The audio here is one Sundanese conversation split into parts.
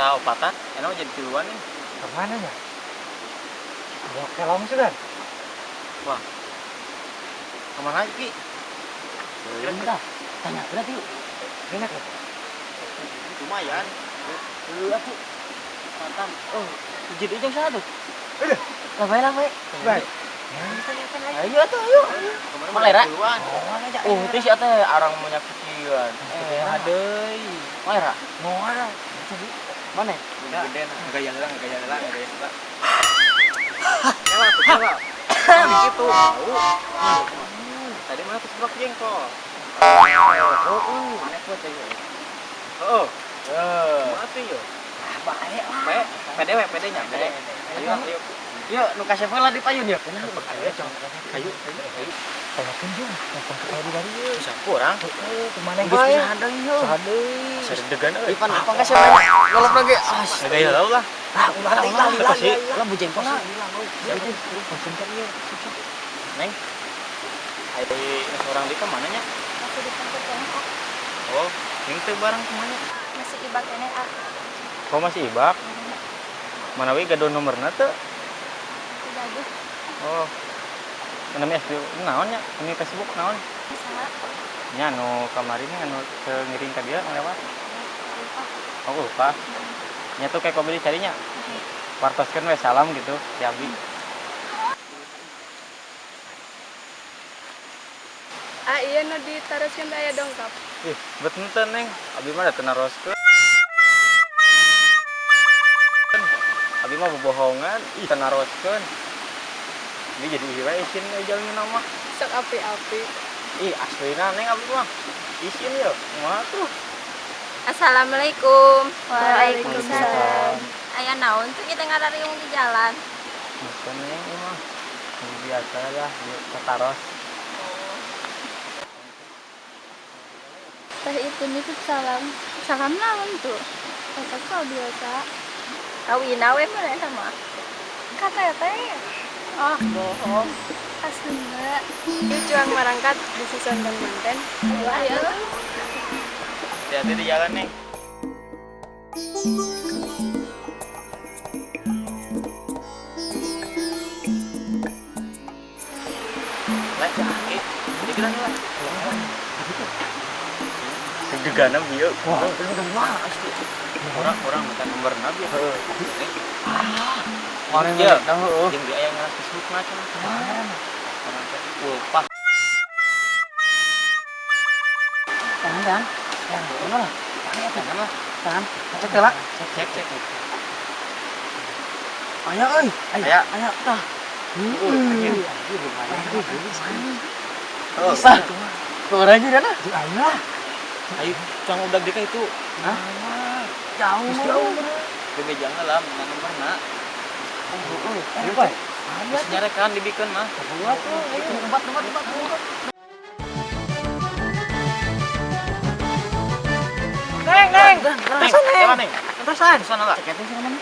Asa opatan, enak jadi tiluan nih. Kemana ya? Bawa kelong sudah. Wah. Kemana lagi, Ki? Bentar, tanya berarti yuk. Enak ya? Lumayan. Lu aku. Mantap. Oh, jadi jam satu. Udah. Lah bae lah bae. Baik. Ayo tuh, ayo. Kemarin Mana, Ra? tiluan. Oh, itu sih teh orang menyakitian. Eh, Adeuy. mana Ra? Mau ada. Mana? Gede nah, gaya heula, gaya heula, gaya heula. Kela tuh, kela. Gitu. Tadi mana tuh seblak jengkol? Oh, mana kuat aja. Heeh. Eh, Mana tuh yo? bae lah. P, PD we, PD nya, PD. Ayo, ayo. Yuk, nu kasih lah di payun ya. Ayo, ayo, ayo, ayo. Tanyakeun jeung, telepon ke tadi dari ieu. Bisa kurang. Heeh, kemana Geus bae? bisa hadang yeuh. Sadeuy. Sedegan euy. Ipan apa kasih banyak ngelop lagi. Ah, Gaya heula lah. Ah, ulah ulah Apa sih? lah bu jengkol lah. Konsumkan ieu. Neng. Ai seorang di mana nya? Masih di kantor kene ah. Oh, yang teu barang kemana? Masih ibak kene ah. Oh, masih ibak. Mana we gaduh nomorna teu? Tidak aduh. Oh. Namanya FB naon nya? Ini Facebook naon? Saha? Nya anu kamari nih anu teu ngiring ka dia lewat. Lupa. Oh, lupa. Nya tuh kayak kopi dicarinya. Wartoskeun we salam gitu si Abi. Ah iya nu ditaroskeun teh aya dongkap. Ih, bet henteu Neng. Abi mah da teu naroskeun. Abi mah bobohongan, ih teu naroskeun. Ini jadi ieu we isin we jalmi nama. Sok api-api. Ih, aslina Neng abi mah. Isin yo. Kumaha tuh? Assalamualaikum. Waalaikumsalam. Aya naon tuh kita ngarariung di jalan. Bukan Neng ieu mah. Ini biasa lah di kataros. Teh itu nitip salam. Salam naon tuh? Kata kau biasa. Kawina we mana eta mah. Ka teteh. Oh, bohong. Aslina. Yuk cuang marangkat di sisonten manten. Ayo tuh. Hati-hati di jalan Neng. Lek, ki, jadi kita nih, Lek. Deg-degan bieu. Wah, udah mah asli. Orang-orang minta nomor nabi. Heeh. Orang Iya. yang heeh. Jeung dia aya ngaran Facebook na cenah. Orang teh ulpah. Tangan kan? Tangan lah. Tangan lah. Tangan. Cek lah. Cek cek cek. Aya euy. Aya. Aya tah. Anjir. Oh, sah. Orang aja dah. Ayo lah. Ayo, cang udah deka itu. Hah? Jauh. Jauh. Bebe jangan lah, minta nomor na. Ayo, Pak. Bisa nyarekan dibikin mah. Buat tuh. Tempat tempat tempat. Neng, Neng. Terusan, Neng. Neng. Terusan. Terusan lah. Ceketin sih namanya.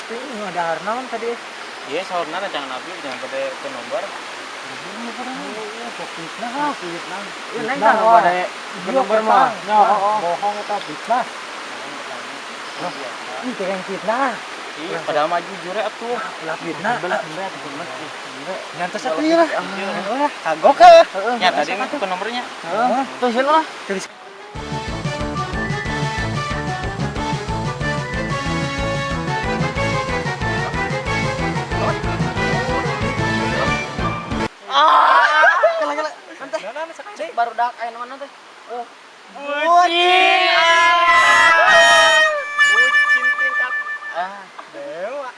Ini ada Arnaun tadi. Iya, saurna jangan nabi, jangan pada ke nomor. Fitnah, fitnah. Iya, Neng tah pada ke nomor mah. Bohong eta fitnah. Ih, keren fitnah. Iya, padahal mah jujur ya atuh. Ulah fitnah. Nyantos atuh Iya. ieu lah. Kagok heuh. Ya, tadi mah ke nomornya. Heeh. Tuh lah. Tulis. Ah, kela kela. Nanti. Cek baru dak aya mana teh? Bucin. Bucin tingkat. Ah, Dewa.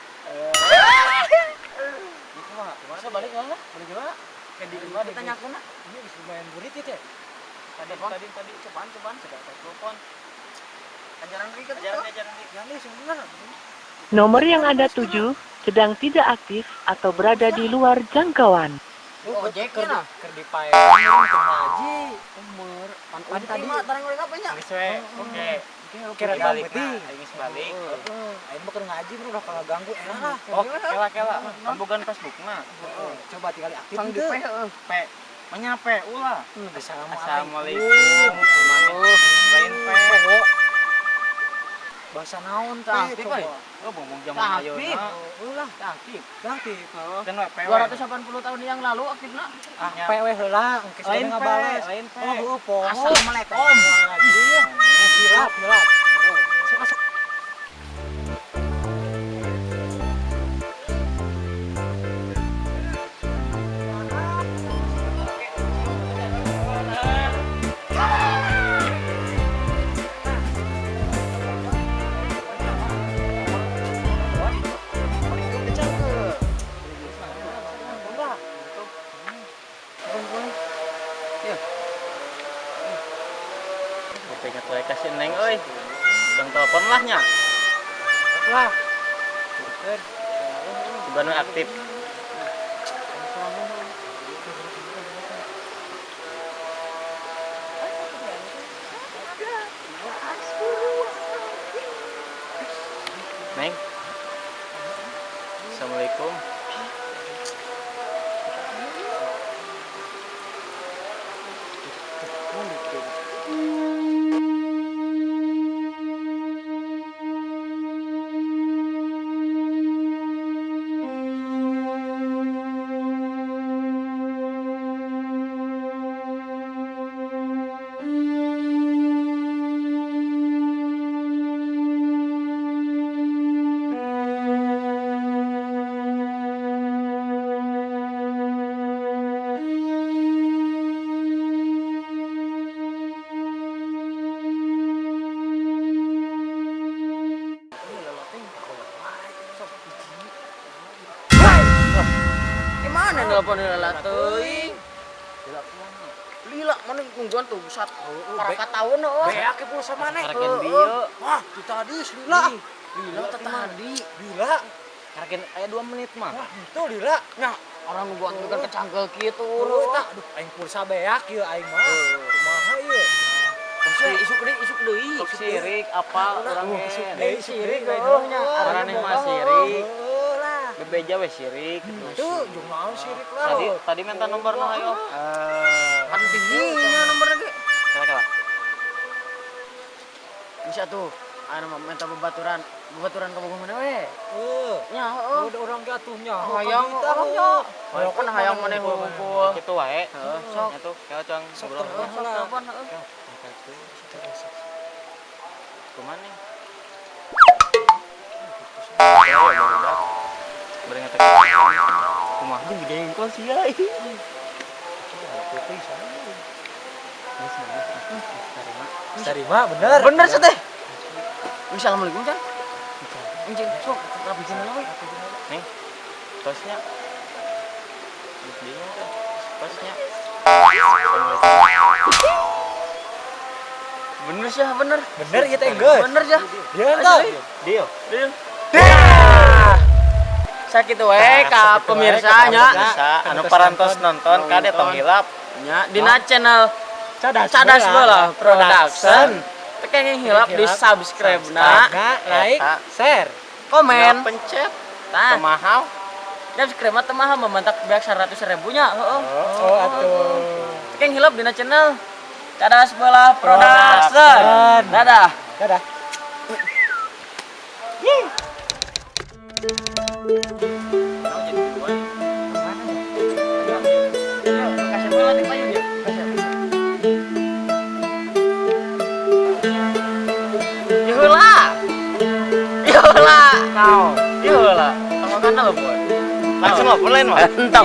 itu mah. Masa balik mana? Balik gimana? Kayak di rumah Ditanyakeun ah. Ini geus lumayan burit ieu teh. Tadi tadi tadi cobaan cobaan sudah telepon. Ajaran deui ka Ajaran ajaran Yang ini sebenarnya. Nomor yang Anda tuju sedang tidak aktif atau berada di luar jangkauan. Oh, ojeknya nah. Keur dipae keur ngaji. Umur. Pan Pan tadi tadi. mah tarang mereka apa nya? Geus we. Oke. Oke, rada Balik penting. nah, aing geus balik. Heeh. Aing mah keur ngaji bro, udah kagak ganggu enak lah. Oh, kela kela. Kan bukan Facebook mah. Heeh. Coba tinggal aktif Sang teu. dipe heeh. P. Menyape ulah. Assalamualaikum. Assalamualaikum. Lain P. Bahasa naon teh? Aktif euy. Oh, ngomong zaman ayeuna. Ulah, Aktif. aktif. Kan we PW. 280 tahun yang lalu aktifna. Ah, PW heula, engke Lain sudah ngabales. P, lain P. Oh, heueuh poho. Assalamualaikum. Iya. Hilap, hilap. Sok asup. Ingat wae ka si Neng euy. Tong telepon lah nya. Lah. Sugan we aktif. Neng. Assalamualaikum. Gimana nelpon lila teuing? Lila mana nungguan tuh sat. Paraka taun eueuh. Beak ke pulsa maneh. Karaken bieu. Wah, itu tadi lila. Lila teh tadi. Lila. Karaken aya 2 menit mah. Wah, itu lila. Nah, orang nungguan tuh kan kecangkel kitu. Oh, eta aduh aing pulsa beak ieu aing mah. Kumaha ieu? Isuk deui, isuk deui. Sok sirik apa urang Isuk ge. deui, isuk deui heuh nya. Maraneh mah sirik. Heuh lah. Bebeja we sirik gitu. Tuh, jeung naon sirik lah. Tadi minta nomorna ayo. Kan tingginya nomorna ge. Kala-kala. Bisa tuh anu mah minta bebaturan, bebaturan ka bogoh mana we. Heuh. Nya heueuh. Udah orang ge atuh nya. Hayang orangnya. Kan hayang maneh hungkul. Kitu wae. Heeh, sok. Nya tuh keo cang Sok ngobrol. telepon. Sok telepon heueuh. Kumaha nih? Bari ngetek. Kumaha jeung dijengkol sia ih. Tarima bener. Bener sih teh. Assalamualaikum, Cang. Anjing, sok rapihin heula we. Neng, tosnya. Bingung kan? Tosnya. Bener sih, bener. Bener ieu teh geus. Bener ya. Dia entah. Deal. Deal. Sakitu we ka pemirsa nya. Pemirsa anu parantos nonton kade tong hilap. Nya dina channel Cadas Cadas Bola Production. Teu kenging hilap di subscribe na, like, share, komen. Pencet. Tah, Teu mahal. subscribe mah teu mahal mementak beak 100 ribu nya, heueuh. Oh, atuh. Teu kenging hilap dina channel Cadas Bola Production. Dadah. Dadah. Kasih bola di payung ya. Yeula. Yeula. Kau. Yeula. Kamu kan telepon. Langsung ngobrol lain mah. Entah.